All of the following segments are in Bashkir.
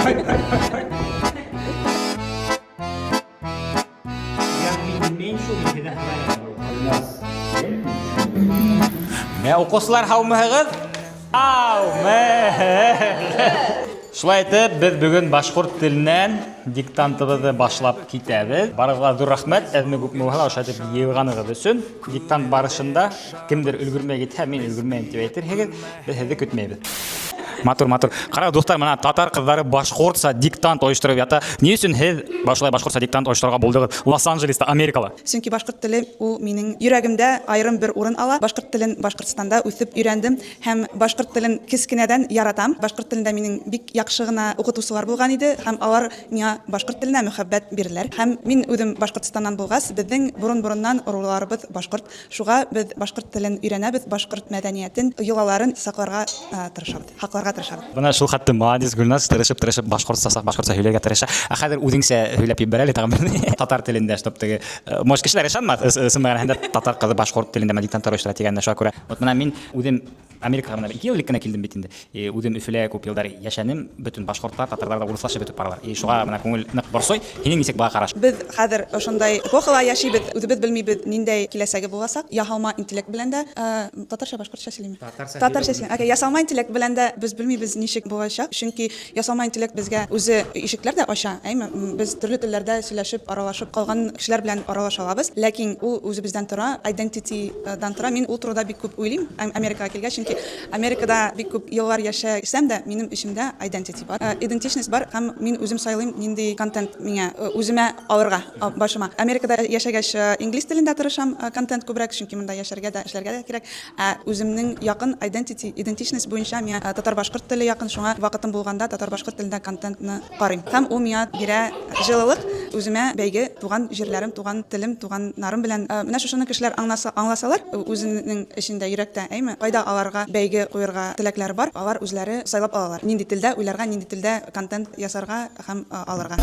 Мә, укучылар, һаумыһыгыз? Һаумыһыгыз! Шулай итеп, без бүген башкорт теленнән диктантыбызны башлап китәбез. Барыгызга зур рәхмәт, әзме күпме булса да ошо итеп йыелганыгыз өчен. Диктант барышында кемдер өлгермәй китһә, мин өлгермәйем дип әйтерһегез, без һеҙҙе көтмәйбеҙ. Матур, матур. Ҡара, дуҫтар, мына татар ҡыҙҙары башҡортса диктант ойоштороп ята. Ни өсөн һеҙ башулай башҡортса диктант ойошторорға булдығыҙ Лос-Анджелеста, Америкала? Сөнки башҡорт теле ул минең йөрәгемдә айырым бер урын ала. Башҡорт телен Башҡортостанда үҫеп өйрәндем һәм башҡорт телен кескенәдән яратам. Башҡорт телендә минең бик яҡшы ғына уҡытыусылар булған иде һәм алар миңа башҡорт теленә мөхәббәт бирделәр. Һәм мин үзем Башҡортостаннан булғас, беҙҙең борон-бороннан ыруларыбыҙ башҡорт. Шуға без башкорт телен өйрәнәбез, башкорт мәдәниятен, йолаларын сакларга тырышабыз, һакларга тырышабыз. Бына шул хәтле молодец Гөлназ, тырышып-тырышып башкортса, башкортса һөйләргә тырыша. Ә хәзер үзеңсә һөйләп ебәр әле тагын бер татар телендә, чтоб теге, может, кешеләр ышанмас, ысын мәгънәһендә татар кызы башкорт телендә диктантлар оештыра дигәнне, шуңа күрә. Вот менә мин үзем Америкага менә 2 ел элек кенә килдем бит инде. И үзем Өфөлә күп еллар яшәнем, бөтен башкортлар, татарлар да урыслашып бетеп баралар. И шуга менә күңел нык борсый. Һинең ничек бага караш? Без хәзер ошондай эпохала яшибез, үзебез белмибез ниндәй киләчәге булачак. Яһалма интеллект белән дә, татарча, башкортча сөйлиме? Татарча. Татарча сөйлим. Окей, ясалма интеллект белән дә без белмибез ничек булачак, чөнки ясалма интеллект безгә үзе ишекләр дә ача, әйме? Без төрле телләрдә сөйләшеп, аралашып, калган кешеләр белән аралаша алабыз. Ләкин ул үзебездән тора, identity дан тора. Мин ул турыда бик күп уйлыйм Америкага килгәч, чөнки Америкада бик күп еллар яшәсәм дә, минем эчемдә identity бар, идентичность бар һәм мин үзем сайлыйм, нинди контент миңа үземә алырга башыма. Америкада яшәгәч, инглиз телендә тырышам контент күбрәк, чөнки монда яшәргә дә, эшләргә дә кирәк. Ә үземнең якын identity, идентичность буенча миңа татар-башкорт теле якын, шуңа вакытым булганда татар-башкорт телендә контентны карыйм. Һәм ул миңа бирә җылылык, үземә бәйге, туган җирләрем, туган телем, туганнарым белән. Менә шушыны кешеләр аңнаса, аңласалар, үзенең эчендә, йөрәктә, әйме, кайда аларга бәйге куерга теләкләре бар, алар үзләре сайлап алалар, нинди телдә уйларга, нинди телдә контент ясарга һәм алырга.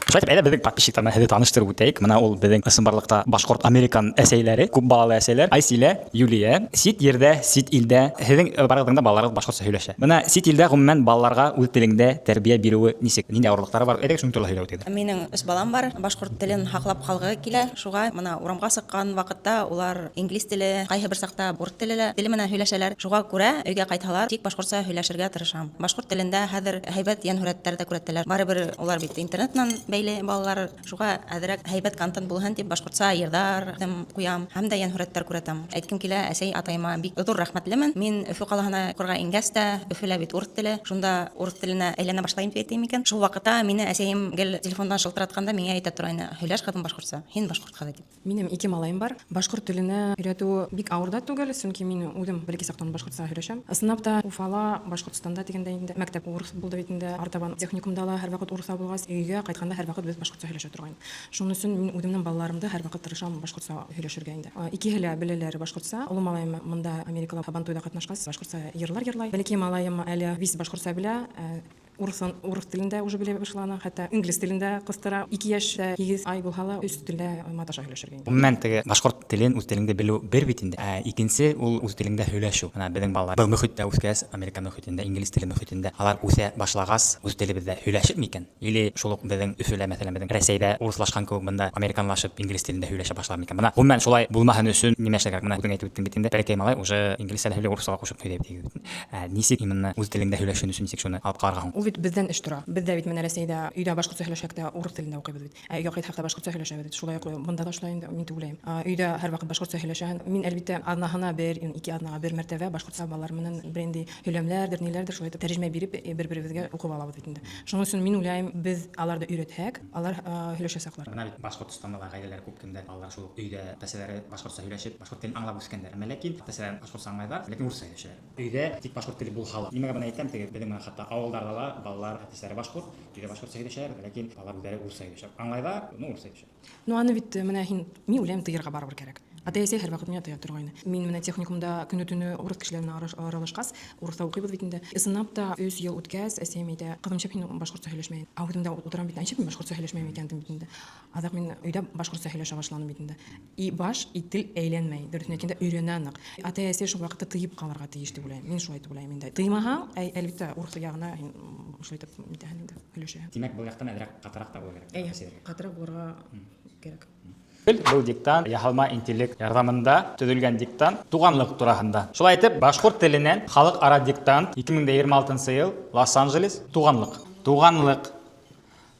Шулай итеп, әйдә безнең подписчиклар белән һеҙҙе таныштырып үтәйек. Менә ул безнең ысынбарлыкта башкорт американ әсәйләре, күп балалы әсәйләр. Айсилә, Юлия, сит ердә, сит илдә һеҙҙең барығыҙҙың да балаларығыҙ башҡортса һөйләшә. Бына сит илдә ғөмүмән балаларға үҙ телеңдә тәрбиә биреүе нисек? Ниндәй ауырлыҡтары бар? Әйҙәгеҙ шуның турала һөйләп үтегеҙ. Минең өс балам бар. Башҡорт телен һаҡлап ҡалғы килә. Шуға мына урамға сыҡҡан ваҡытта улар инглиз теле, ҡайһы бер саҡта урыҫ теле лә, теле менән һөйләшәләр. Шуға күрә өйгә ҡайтһалар, тик башҡортса һөйләшергә тырышам. Башҡорт телендә хәҙер һәйбәт йәнһүрәттәр ҙә күрһәтәләр. Барыбер улар бит интернет менән бәйле балалар. Шуға әҙерәк һәйбәт контент булһын дип башҡортса йырҙар ҡуям һәм дә йәнһүрәттәр күрһәтәм. Әйткем килә, әсәй, атайыма бик ҙур рәхмәтлемен. Мин Өфө ҡалаһына уҡырға ингәс тә, Өфөлә бит урыҫ теле, шунда урыҫ теленә әйләнә башлайым дип әйтәйем икән. Шул ваҡытта мине әсәйем гел телефондан шылтыратканда миңә әйтә торгайны, һөйләш, ҡыҙым, башҡортса, һин башҡорт ҡыҙы дип. Минем ике малаем бар. Башкорт теленә өйрәтү бик авыр да түгел, чөнки мин үзем бәләкәй чактан башкортча һөйләшәм. Ысынлап та, Уфала, Башкортстанда дигәндәй инде, мәктәп урыс булды бит инде, артабан техникумда ла һәрвакыт урысча булгач, өйгә кайтканда һәрвакыт без башкортча һөйләшә торган идек. Шуның өчен мин үземнең балаларымды һәрвакыт тырышам башкортча һөйләшергә инде. Икеһе лә беләләр башкортча. Олы малаем монда Америкала Сабантуйда катнашкач, башкортча йырлар йырлай. Бәләкәй малаем әле вис башкортча белә. Урысын урыс телендә уже белә башлана, хәтта инглиз телендә кыстыра. 2 яшь тә 8 ай булһа ла, өч телдә маташа һөйләшергә инде. Гомумән, теге башкорт телен үз телеңдә белү бер бит инде, ә икенче ул үз телеңдә һөйләшү. Менә безнең балалар был мөхиттә үскәс, Америка мөхитендә, инглиз теле мөхитендә, алар үсә башлагас, үз телебездә һөйләшер микән? Или шул ук безнең Өфөлә, мәсәлән, безнең Рәсәйдә урыслашкан кебек монда американлашып инглиз телендә һөйләшә башлар микән? Менә гомумән шулай булмаһын өчен нимә эшләргә кирәк? Менә үзең әйтеп үттең бит инде, бәләкәй малай уже инглизчә дә һөйли, урысча да кушып һөйли бит. Ә ничек именно үз телеңдә һөйләшүен өчен ничек шуны алып калырга һуң? Ул бит бездән эш тора. Без дә бит менә Рәсәйдә өйдә башкортча һөйләшсәк тә, урыс телендә укыйбыз бит. Ә өйгә кайтсак та башкортча һөйләшәбез бит. Шулай ук монда да шулай инде, мин дип уйлыйм. Өйдә һәрвакыт башкортча һөйләшәһең. Мин, әлбиттә, аҙнаһына бер, ике аҙнаға бер мәртәбә башкортча балалар менән бернинди һөйләмләрдер, ниләрдер шулай итеп тәрҗемә биреп, бер-беребезгә укып алабыз бит инде. Шуның өчен мин уйлыйм, без аларны өйрәтһәк, алар һөйләшәчәкләр. Менә бит Башкортостанда да гаиләләр күп кемдә балалар шул ук өйдә әтәсәләре башкортча һөйләшеп, башкорт телен аңлап үскәннәр. Әмма ләкин әтәсәләре башкортча аңлайлар, ләкин урысча һөйләшәләр. Өйдә тик башкорт теле булһа ла. Нимәгә моны әйтәм, теге безнең менә хәтта авылдарда ла балалар әтәсәләре башкорт, өйдә башкортча һөйләшәләр, ләкин балалар үзләре урысча һөйләшә. Аңлайлар, но урысча һөйләшә. Ну аны бит менә һин, мин уйлыйм, тыерга барыбер кирәк. Атай-әсәй һәрвакыт миңа тыя торгайны. Мин менә техникумда көне-төне урыс кешеләре белән аралашкач, урыста укыйбыз бит инде. Ысынлап та, өч ел үткәч, әсәем әйтә, Кызым, ничек һин башкортча һөйләшмәйен? Ә үзем дә утырам бит, ничек мин башкортча һөйләшмәйем икән дим бит инде. Азак мин өйдә башкортча һөйләшә башланым бит инде. И баш, и тел әйләнмәй. Дөресен әйткәндә, өйрәнә нык. Атай-әсәй шул вакытта тыеп калырга тиеш дип уйлыйм. Мин шулай дип уйлыйм инде. Тыймаһаң, әй, әлбәттә, урыс ягына һин шулай итеп нитәһең инде, һөйләшәһең. Димәк, был яктан әзрәк катырак та булырга кирәк. Әйе, катырак булырга кирәк. Был диктант яһалма интеллект ярҙамында төҙөлгән диктант туғанлыҡ тураһында. Шулай итеп, башҡорт теленән халыҡ-ара диктант 2026 нсы йыл, Лос-Анджелес, туғанлыҡ. Туғанлыҡ.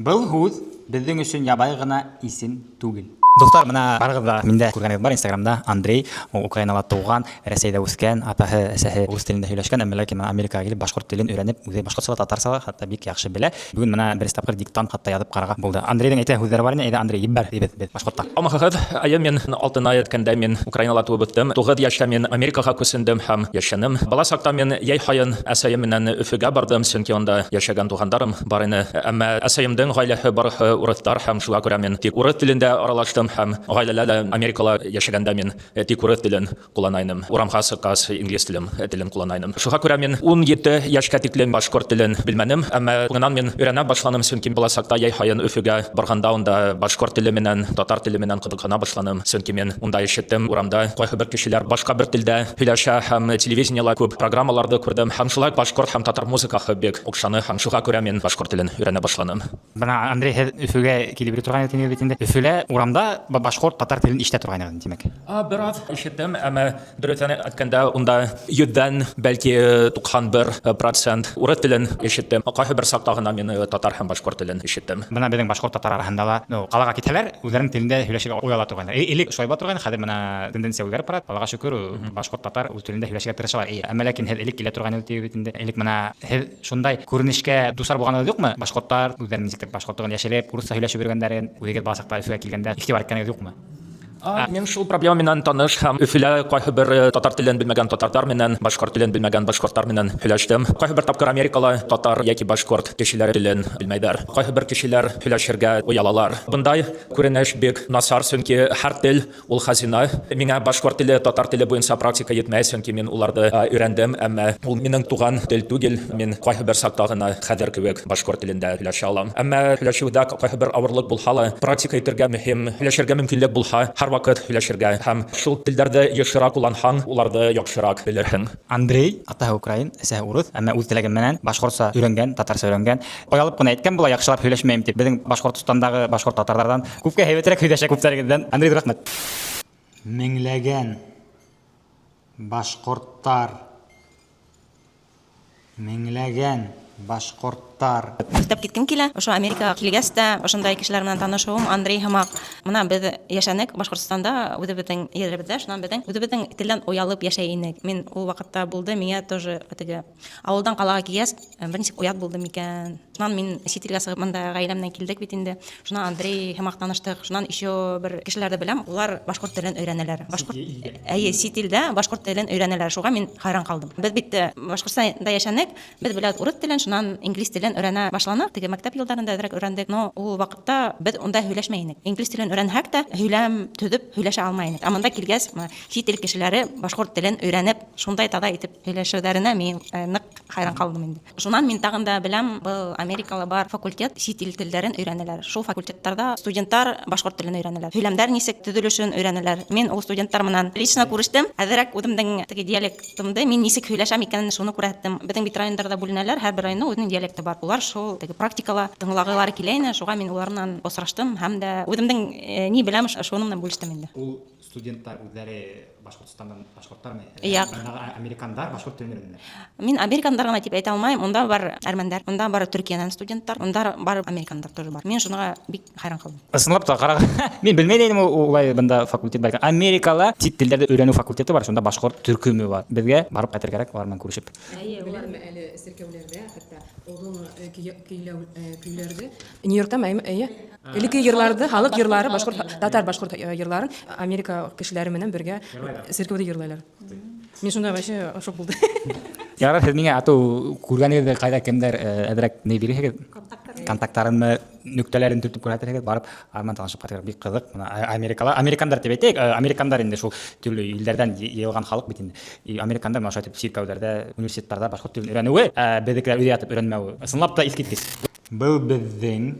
Был һүҙ беҙҙең өсөн ябай ғына исем түгел. Дуҫтар, мына барығыҙ ҙа миндә күргәнегеҙ бар Инстаграмда Андрей, ул Украинала тыуған, Рәсәйҙә үҫкән, атаһы, әсәһе урыҫ телендә һөйләшкән, әммә ләкин мына Америкаға килеп башҡорт телен өйрәнеп, үҙе башҡортса ла, татарса ла хатта бик яҡшы белә. Бөгөн мына беренсе тапҡыр диктант хатта яҙып ҡарарға булды. Андрейҙың әйтә һүҙҙәре бар ине, әйҙә Андрей, ебәр, тибеҙ беҙ башҡортта. Алмаһығыҙ, әйе, мин алтын ай үткәндә мин Украинала туып үҫтем. Тугыз яшьтә мин Америкаға күсендем һәм яшәнем. Бала сакта мин йәй һайын әсәем менән Өфөгә бардым, чөнки анда яшәгән тугандарым бар ине. Әмма әсәемдең гаиләһе барысы урыслар һәм шуңа күрә мин тик урыс телендә аралаштым һәм гаиләлә дә Америкала яшәгәндә мин тик урыс телен куллана инем. Урамга чыккач, инглиз телем телен куллана инем. Шуңа күрә мин 17 яшькә тиклем башкорт телен белмәнем, әмма соңыннан мин өйрәнә башланым, чөнки балачакта җәй һаен Өфегә барганда унда башкорт теле менән, татар теле менән кызыксына башланым, чөнки мин унда ишеттем, урамда кайсы бер кешеләр башка бер телдә һөйләшә һәм телевидениела күп программаларды күрдем һәм шулай башкорт һәм татар музыкасы бик охшаны һәм шуңа күрә мин башкорт телен өйрәнә башланым. Бына, Андрей, һеҙ Өфөгә килеп йөрөй торған инегеҙ бит инде. Өфөлә урамда башҡорт, татар телен ишетә торғайнығыҙ, тимәк. Бераз ишеттем, әмма дөресен әйткәндә, унда йөздән бәлки 91 процент урыс телен ишеттем. Кайсы бер сакта гына мин татар һәм башкорт телен ишеттем. Бына беҙҙең башҡорт-татар араһында ла, ну, ҡалаға китһәләр, үҙҙәренең телендә һөйләшергә ояла торғайнылар. Элек шулай була торғайны, хәҙер мына тенденция үҙгәреп бара. Аллаға шөкөр, башҡорт-татар үҙ телендә һөйләшергә тырышалар. Әммә ләкин һеҙ элек килә торғайны тиегеҙ бит инде. Элек мына һеҙ шундай күренешкә дусар булғанығыҙ юҡмы? Башҡорттар үҙҙәрен нисектер башҡортлығын йәшереп, урыҫса һөйләшеп йөрөгәндәрен, үҙегеҙ бала саҡта Өфөгә килгәндә иғтибар иткәнегеҙ юҡмы? Мин шул проблема менән таныш һәм Өфөлә кайсы бер татар телен белмәгән татардар менән, башкорт телен белмәгән башкортлар менән һөйләштем. Кайсы бер тапкыр Америкала татар яки башкорт кешеләре телен белмәйҙәр. Кайсы бер кешеләр һөйләшергә оялалар. Бындай күренеш бик насар, сөнки һәр тел Ул хазина. Миңа башкорт теле, татар теле буенча практика етмәй, чөнки мин уларны өйрәндем, әмма ул минем туган тел түгел. Мин кайсы бер чакта гына хәзер кебек башкорт телендә һөйләшә алам. Әмма һөйләшүдә кайсы бер авырлык булһа ла, практика итергә мөһим, һөйләшергә мөмкинлек булһа, һәрвакыт һөйләшергә һәм шул телләрдә ешрак кулланһаң, уларны яхшырак белерһең. Андрей, атаһы украин, әсәһе урыҫ, әмма үҙ теләге менән башҡортса өйрәнгән, татарса өйрәнгән. Оялып ҡына әйткән була, яҡшылап һөйләшмәйем дип. Беҙҙең Башҡортостандағы башҡорт-татарҙарҙан күпкә һәйбәтерәк һөйләшә күптәрегеҙҙән. Андрей, ҙур рәхмәт. Меңләгән башҡорттар. Меңләгән башҡорттар. Өҫтәп киткем килә. Ошо Америкаға килгәс тә ошондай кешеләр менән танышыуым, Андрей һымаҡ. Мына беҙ йәшәнек Башҡортостанда, үҙебеҙҙең еребеҙҙә, шунан беҙҙең үҙебеҙҙең телдән оялып йәшәй инек. Мин ул ваҡытта булды, миңә тоже теге ауылдан ҡалаға килгәс, бер нисек оят булды микән. Шунан мин сит илгә сығып мында ғаиләм менән килдек бит инде. Шунан Андрей һымаҡ таныштыҡ. Шунан еще бер кешеләрҙе беләм, улар башҡорт телен өйрәнәләр. Башҡорт әйе, сит илдә башҡорт телен өйрәнәләр. Шуға мин хайран ҡалдым. Беҙ бит э, Башҡортостанда йәшәнек, беҙ беләбеҙ урыҫ телен, шунан инглиз телен өйрәнә башланыҡ. Теге мәктәп йылдарында әҙерәк өйрәндек, но ул ваҡытта беҙ унда һөйләшмәй инек. Инглиз телен өйрәнһәк тә, һөйләм төҙөп һөйләшә алмай инек. Ә мында килгәс, чит ил кешеләре башҡорт телен өйрәнеп, шундай таҙа итеп һөйләшеүҙәренә мин э, ныҡ хайран ҡалдым инде. Шунан мин тағын да беләм, был Америкала бар факультет, сит ил телдәрен өйрәнәләр. Шул факультеттарҙа студенттар башҡорт телен өйрәнәләр. Һөйләмдәр нисек төҙөлөшөн өйрәнәләр. Мин ул студенттар менән лично күрештем. Әҙерәк үҙемдең теге диалектымды мин нисек һөйләшәм икәнен шуны күрһәттем. Беҙҙең бит райондарҙа бүленәләр, һәр бер районның үҙенең диалекты бар. Улар шул теге практикала тыңлағылары килә ине, шуға мин улар менән осраштым һәм дә үҙемдең э, ни беләм, шуның менән бүлештем инде. Ул студенттар үҙҙәре Башҡортостандан башҡорттармы? Яҡ. Американдар башҡорт телен өйрәнәләр. Мин американдар ғына тип әйтә алмайым. Унда бар әрмәндәр, унда бар Төркиәнән студенттар, унда бар американдар тоже бар. Мин шуныға бик хайран ҡалдым. Ысынлап та ҡарағыҙ, мин белмәй инем улай бында факультет бар икән. Америкала сит телдәрҙе өйрәнеү факультеты бар, шунда башҡорт төркөмө бар. Беҙгә барып ҡайтыр кәрәк улар менән күрешеп. Әйе, Беләһеңме, әле серкәүләрҙә, хәтта олоно көйләү көйләрҙе Нью-Йоркта әйе. Элекке йырларҙы, халыҡ йырлары, башҡорт, татар башҡорт йырларын Америка кешеләре менән бергә церковьда йырлайлар. Мин шунда вообще шок булды. Ярар, һеҙ миңә атыу күргәнегеҙҙе ҡайҙа кемдәр әҙерәк ни бирерһегеҙ? Контакттарынмы, нөктәләрен төртөп күрһәтерһегеҙ, барып арман танышып ҡайтырға бик ҡыҙыҡ. Бына Америкала, американдар тип әйтәйек, американдар инде шул төрлө илдәрҙән йыйылған халыҡ бит инде. И американдар менә шулай итеп сиркәүҙәрҙә, университеттарҙа башҡорт телен өйрәнеүе, ә беҙҙекеләр өйҙә ятып өйрәнмәүе ысынлап та иҫ киткес. Был беҙҙең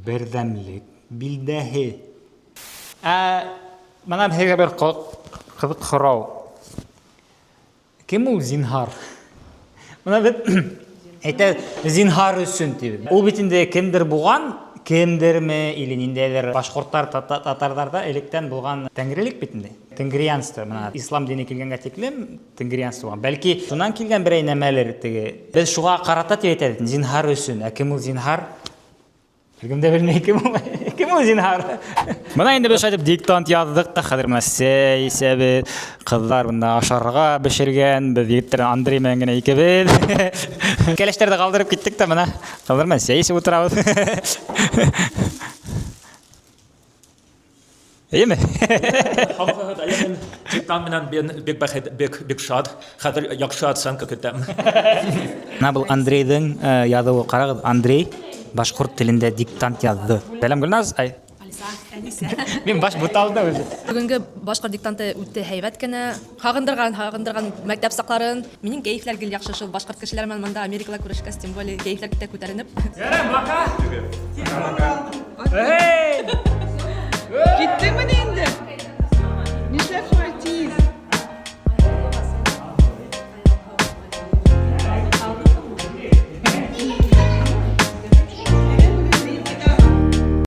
берҙәмлек билдәһе. Ә бына һеҙгә бер ҡыҙыҡ һорау. Кем ул зинһар? Бына беҙ әйтә зинһар өсөн тибеҙ. Ул бит инде кемдер булған, кемдерме или ниндәйҙер башҡорттар, татарҙарҙа электән булған тәңрелек бит инде. Тенгрианство, бына ислам дине килгәнгә тиклем тенгрианство булған. Бәлки шунан килгән берәй нәмәлер теге. Беҙ шуға ҡарата тип әйтәбеҙ, зинһар өсөн. Ә кем ул зинһар? Бер кем дә белмәй кем ул. Кем ул зинһар? Бына инде беҙ шулай итеп диктант яҙҙыҡ та, хәҙер менә сәй эсәбеҙ. Ҡыҙҙар бында ашарға бешергән, беҙ егеттәр Андрей менән генә икебеҙ. Кәләштәрҙе ҡалдырып киттек тә бына ҡыҙҙар менән сәй эсеп ултырабыҙ. Эйеме? Диктант менән мин бик бәхет, бик бик шат. Хәҙер яҡшы оценка көтәм. Бына был Андрейҙың яҙыуы, ҡарағыҙ, Андрей башҡорт телендә диктант яҙҙы. Сәләм, Гөлназ. Ай. Алиса, Әнисә. Мин баш буталды үҙе. Бөгөнгө башҡорт диктанты үтте һәйбәт кенә. Һағындырған, һағындырған мәктәп саҡларын. Минең кәйефләр гел яҡшы шул башҡорт кешеләре менән монда Америкала күрешкәс, тем более кәйефләр китә күтәренеп. Сәләм, бака. Эй!